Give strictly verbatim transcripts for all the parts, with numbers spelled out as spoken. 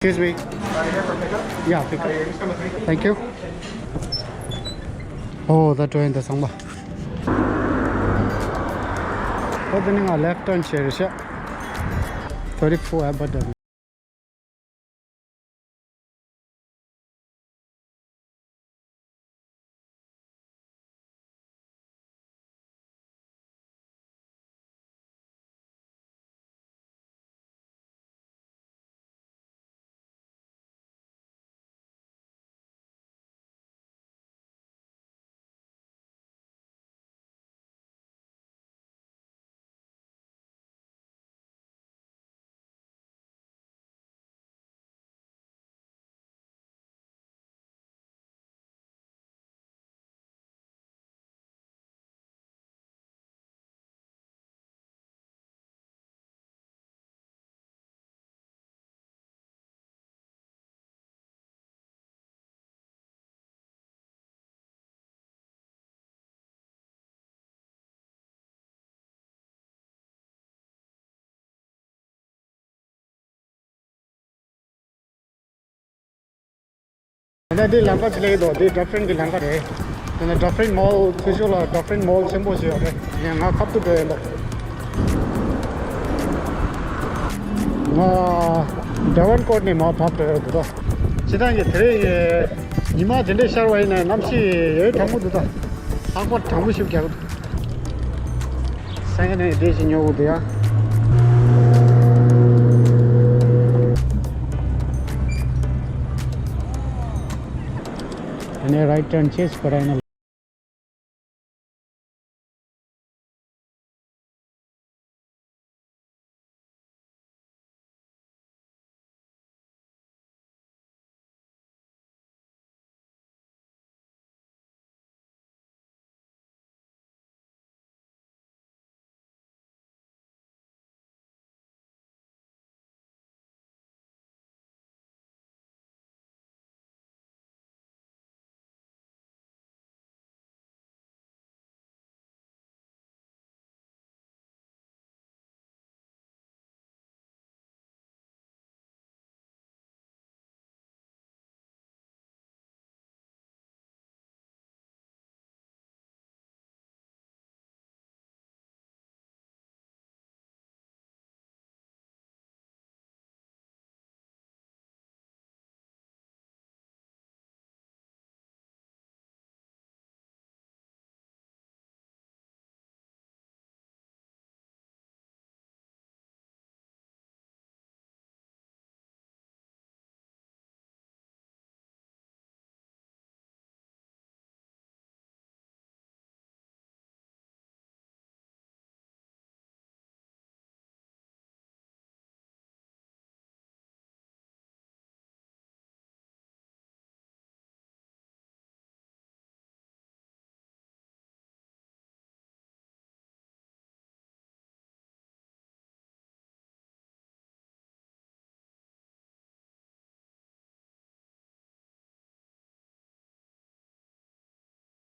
Excuse me. Yeah, pick up. Thank you. Oh, the train, the samba. Opening a left turn, share. Thirty-four Abadan. ད་འདི་ལམ་ཁ་ཅིག་སླེབས་འདུག་འདི་ཌབ་ཧྥིན་གྱི་ལམ་ཁ་རེད། དེ་ནས་ཌབ་ཧྥིན་མོལ་ཚུར་ཕྱོགས་ལ་ཌབ་ཧྥིན་མོལ་ཆེན་པོ་ཞིག་ཡོད་རེད། ཡང་ང་ཁ་ཐུག་འགྲོ་ཡིན་འདུག་ང་ཌ་ཝན་ཀོར་ནས་མར་བབས་འགྲོ་ཡོད་འདུག་སྤྱིར་བཏང་གི་དེ་རིང་ཉི་མ་ཇི་འདྲའི་ཤར་བ་ཡིན་ནའི་གནམ་གཤིས་ཡོད་གྲང་མོ་འདུག་ད་ལྷགས་པ་གྲང་མོ་ཞིག་རྒྱག་གི་འདུག་སང་ཉིན་ནས་བསྡད་ཤིག་ཉོ་དགོས་འདུག་ཡ། ཨ་ནི་རའིཊ་ཊརན་ཅེས་པ་ར་ཡིན་ན།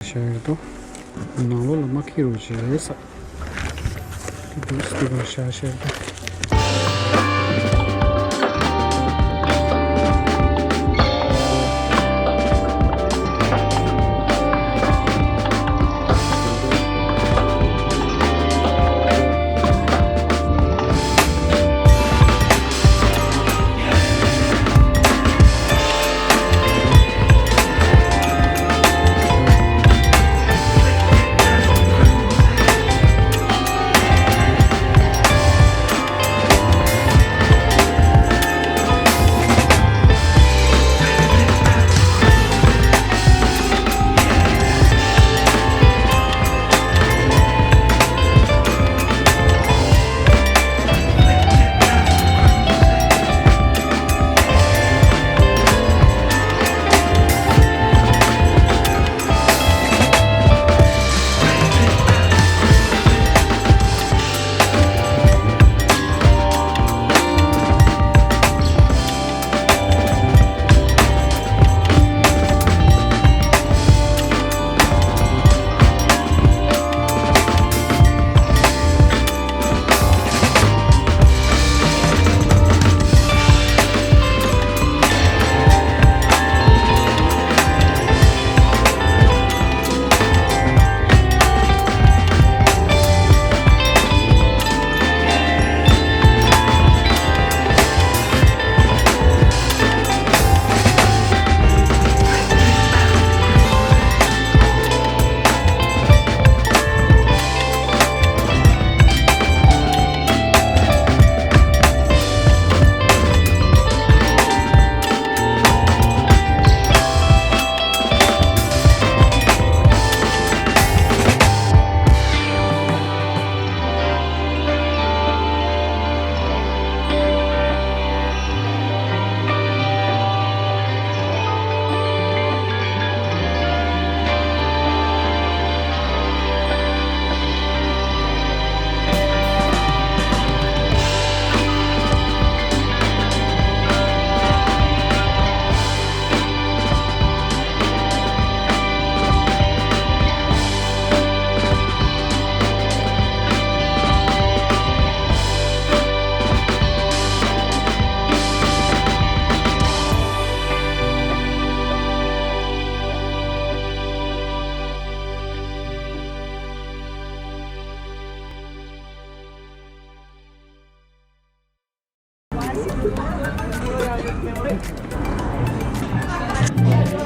བཞག་ཡོད་དོ། ནང་ལོགས་ལ་མ་འཁྱེར་རོགས་བྱས་ས། དེ་འདུག་སྟེ་བཞག་བཞག་དོ།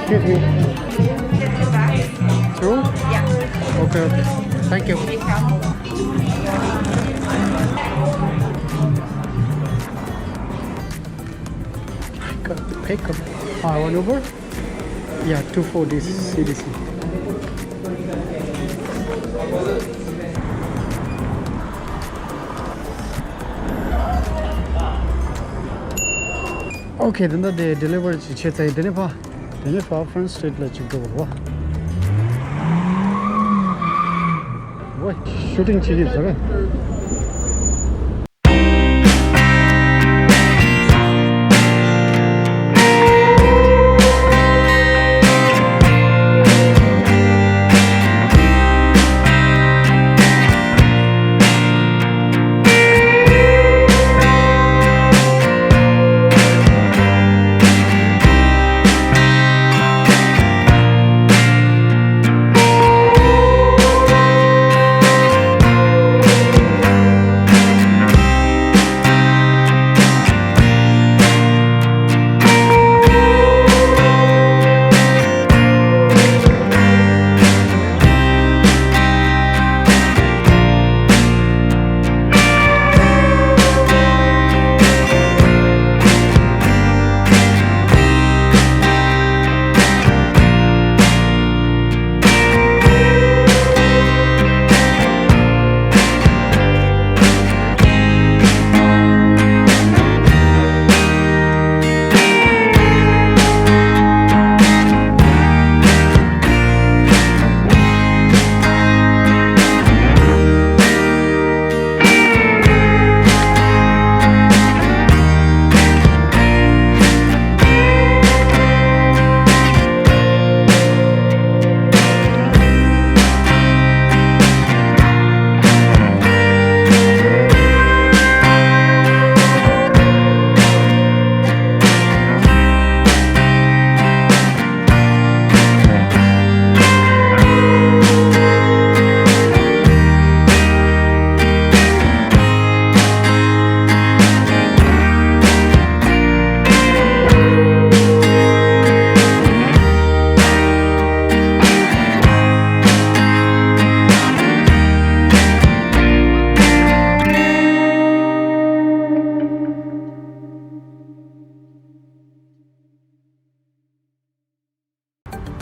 Excuse me. Two? Yeah. Okay, okay. Thank you. I got the pickup. I want Uber? Yeah, two forty C D C. Okay, ད་ལྟ་དེ་deliver ཅིག་བྱས་ཚར་ཡིན། དེ་ནས་ཕ། དེ་ནས་ཕ་Front Street ལ་ཅིག་འགྲོ་དགོས་རེད་བ། ཝེ། ཤུ་ཊིང་བྱེད་ཀྱི་ཟེར།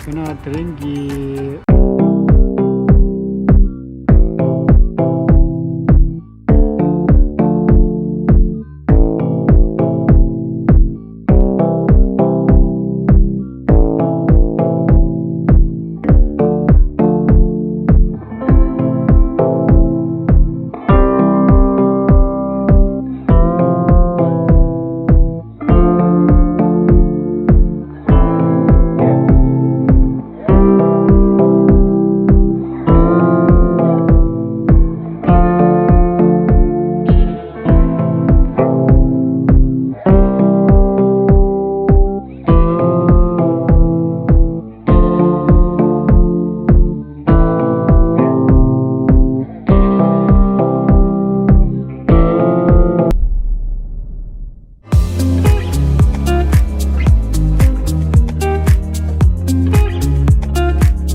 ཁྱོད་ན་དེ་རིང་གི།